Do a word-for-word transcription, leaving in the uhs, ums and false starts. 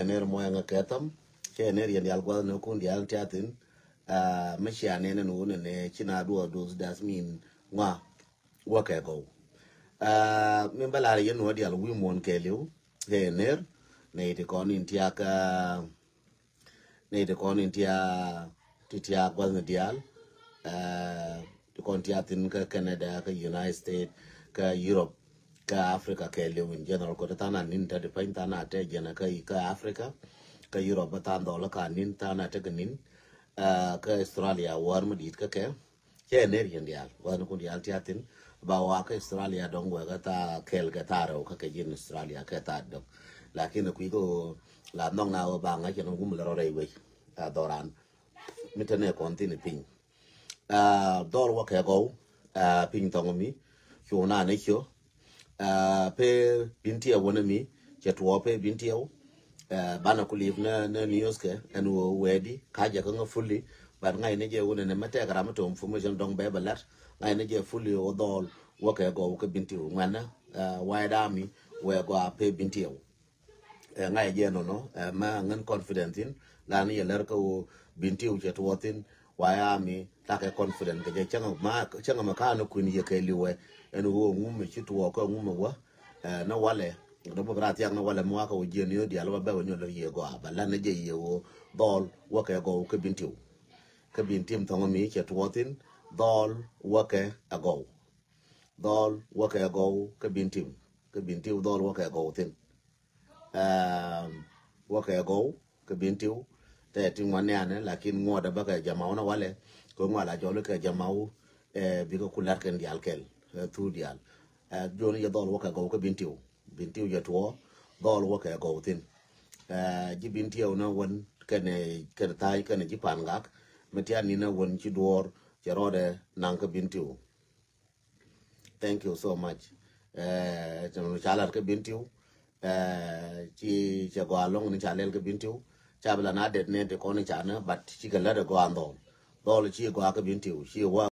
Ner muɔyɛ ŋä kɛ thäm cɛ ner yɛn dial guath ni kun dial tiathin. Mi cia nen ni wun ni ci na duɔ dus das min ŋua wä kɛ gɔw. Mi bä lar yɛn wä dial wi̱i̱ muɔn kɛ liw kɛ ner ni ti kɔn in tiak ni ti kɔn in tia ti tia guath ni dial. Ti kɔn tia thin kä Canada, kä United States, kä Europe, kä Africa kɛ liw in general. Kɔ ti than a nin ta di pany than a te jɛn kä kä Africa, kä Europe bä than dhɔl kä nin than a te kä nin. Kä Australia war mi dit kä kɛ cɛ ner yɛn dial guath ni kun dial tia thin. Ba wa kä Australia dɔŋ wɛ kä tha kɛl kɛ tha rɛw kä kɛ jin Australia kɛ tha dɔŋ. Lakin kui ko la nɔŋ na wä ba ŋa cɛ nɔŋ gum la rɔ rɛy wec a dhɔran. Mi te ne kɔn thin piny. Dhɔr wä kɛ gɔw piny thɔŋ mi cu na ne cio. Pe bin tiɛw wä ne mi cɛ tuɔ pe bin tiɛw. Banɛ ku lip ne ne news kɛ ɛn wä wɛdi ka jɛ kä ŋä fully. But ŋa̱c ne jɛ wä ne ne mɛ tɛk ram mi tom information dɔŋ bɛ bɛ lat. Ŋa̱c ne jɛ fully wä dhɔl wä kɛ gɔw kɛ bin tiɛw ŋuɛnɛ. Waɛ da mi wɛ gɔa pe bin tiɛw. Ŋa̱c jɛ nɔnɔ mɛ ŋän confidence in lan yɛ lɛr kä wä bin tiw cɛ tuɔthin. Waya mi takɛ confidence kɛ jɛ cäŋ ma cäŋ ma kan kuin yɛ kɛ liwɛ. Ɛn wä ŋum mi ci tuɔ kä ŋum mi wä na walɛ. Dɔ bä bra thiak na walɛ mi waka wä jiɛn yö dial wä bɛ wä nyɔ lɛ yɛ gɔa ba lan jɛ yɛ wä dhɔl wä kɛ gɔw kä bin tiw. Kä bin tim thɔŋ mi cɛ tuɔthin dhɔl wä kɛ agɔw. Dhɔl wä kɛ agɔw kä bin tiw. Kä bin tiw dhɔl wä kɛ agɔw thin. Wä kɛ gɔw kä bin tiw. Tɛ ti ŋuan nianɛ lakin ŋuɔdɛ bä kɛ jamaw na walɛ. Kɛ ŋuan la jɔl kɛ jamaw bikɛ ku lat kɛn dial kɛl thu dial. Joni jɛ dhɔl wä kɛ gɔw kä bin tiw. Bin tiw jɛ tuɔ dhɔl wä kɛ gɔw thin. Ji bin tiw na wän kɛnɛ kɛnɛ tha̱a̱ny kɛnɛ ji pan gak. Mi tian ni na wän ci duɔr cɛ rɔdɛ naŋ kä bin tiw. Thank you so much. Tɛn nu ca lat kä bin tiw. Ci cɛ gɔaa lɔŋ ni ca lɛl kä bin tiw. Ca bi la na det ne ti kɔn ni ca ne but ci kɛ lat ɛ gɔaa dhɔl. Dhɔl ci gɔaa kä bin tiw ci wa